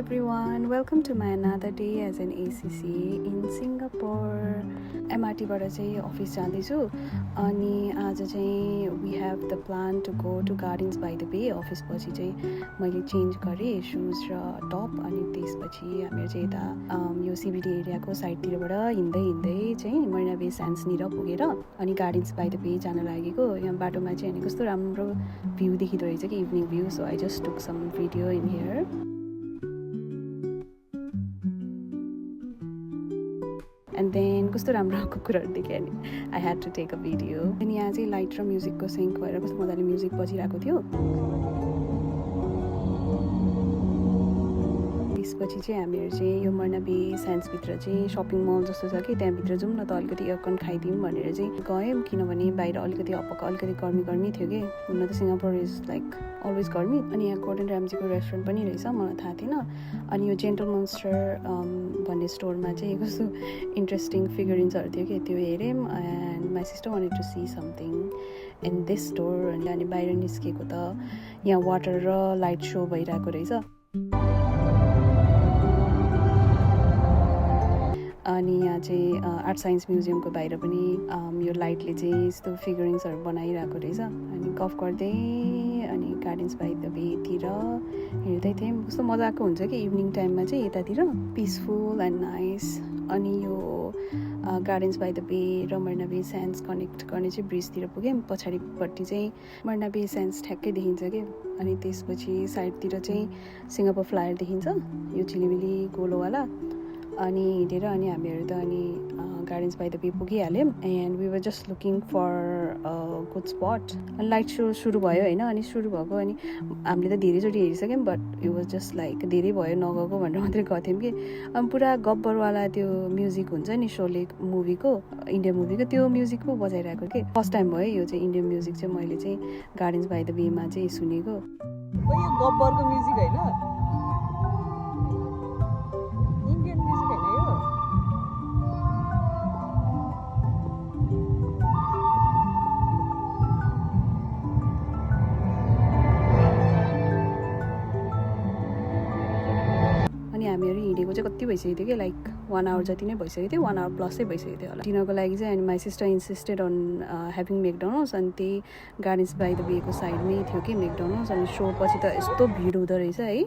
everyone, welcome to my another day as an ACC in Singapore. MRT बाट चाहिँ office जाँदैछु अनि आज चाहिँ we have the plan to go to Gardens by the Bay. Office पछि चाहिँ मैले चेन्ज गरेँ सुज र टप अनि त्यसपछि हामीहरू चाहिँ यता यो CBD एरियाको साइडतिरबाट हिँड्दै चाहिँ मरिना बे स्यान्ड्सनिर पुगेर अनि गार्डन्स बाई द बे जान लागेको। यहाँ बाटोमा चाहिँ अनि कस्तो राम्रो भ्यू देखिँदो रहेछ कि evening view, so I just took some video in here. And then कस्तो राम्रो कुकुरहरू देखेँ अनि I had to take a video. अनि यहाँ चाहिँ लाइट र म्युजिकको सिङ्क भएर कस्तो मजाले म्युजिक बजिरहेको थियो। त्यसपछि चाहिँ हामीहरू चाहिँ यो मरिना बे स्यान्ड्सभित्र चाहिँ सपिङ मल जस्तो छ कि त्यहाँभित्र जाउँ न त अलिकति एयरकन खाइदिउँ भनेर चाहिँ गयौँ, किनभने बाहिर अलिकति अलिकति गर्मी थियो कि। हुन त सिङ्गापुर इज लाइक अलवेज गर्मी। अनि यहाँ गोर्डन ऱ्याम्जीको रेस्टुरेन्ट पनि रहेछ, मलाई थाहा थिएन। अनि यो जेन्टल मोन्स्टर भन्ने स्टोरमा चाहिँ कस्तो इन्ट्रेस्टिङ फिगरिन्सहरू थियो कि, त्यो हेऱ्यौँ। And my sister wanted to see something in this store. अनि बाहिर निस्केको त यहाँ वाटर र लाइट सो भइरहेको रहेछ। अनि यहाँ चाहिँ आर्ट साइन्स म्युजियमको बाहिर पनि यो लाइटले चाहिँ यस्तो फिगरिङ्सहरू बनाइरहेको रहेछ। अनि गफ गर्दै अनि गार्डन्स बाई द बेतिर हेर्दै थियौँ। कस्तो मजाको हुन्छ कि इभिनिङ टाइममा चाहिँ यतातिर पिसफुल एन्ड नाइस। अनि यो गार्डन्स बाई द बे र मरिना बे स्यान्ड्स कनेक्ट गर्ने चाहिँ ब्रिजतिर पुग्यौँ। पछाडिपट्टि चाहिँ मरिना बे स्यान्ड्स ठ्याक्कै देखिन्छ कि। अनि त्यसपछि साइडतिर चाहिँ सिङ्गापुर फ्लायर देखिन्छ, यो चिलिमिली गोलोवाला। अनि हिँडेर अनि हामीहरू त अनि गार्डन्स बाई द बे पुगिहाल्यौँ। And we were just looking for good spot. अनि लाइट सो सुरु भयो होइन। अनि सुरु भएको अनि हामीले त धेरैचोटि हेरिसक्यौँ, but it was just like धेरै भयो नगएको भनेर मात्रै गएको थियौँ कि। अनि पुरा गब्बरवाला त्यो म्युजिक हुन्छ नि शोले मुभीको, इन्डियन मुभीको, त्यो म्युजिक पो बजाइरहेको कि। फर्स्ट टाइम भयो यो चाहिँ इन्डियन म्युजिक चाहिँ मैले चाहिँ गार्डन्स बाई द बेमा चाहिँ सुनेको। यो गब्बरको म्युजिक होइन, हामीहरू हिँडेको चाहिँ कति भइसकेको थियो कि, लाइक 1 आवर जति नै भइसकेको थियो, 1 आवर प्लसै भइसकेको थियो होला। डिनरको लागि चाहिँ अनि my sister insisted on having McDonald's. अनि त्यही गार्डन्स बाई द बेको साइडमै थियो कि मेकडोनल्ड्स। अनि सो पछि त यस्तो भिड हुँदो रहेछ है।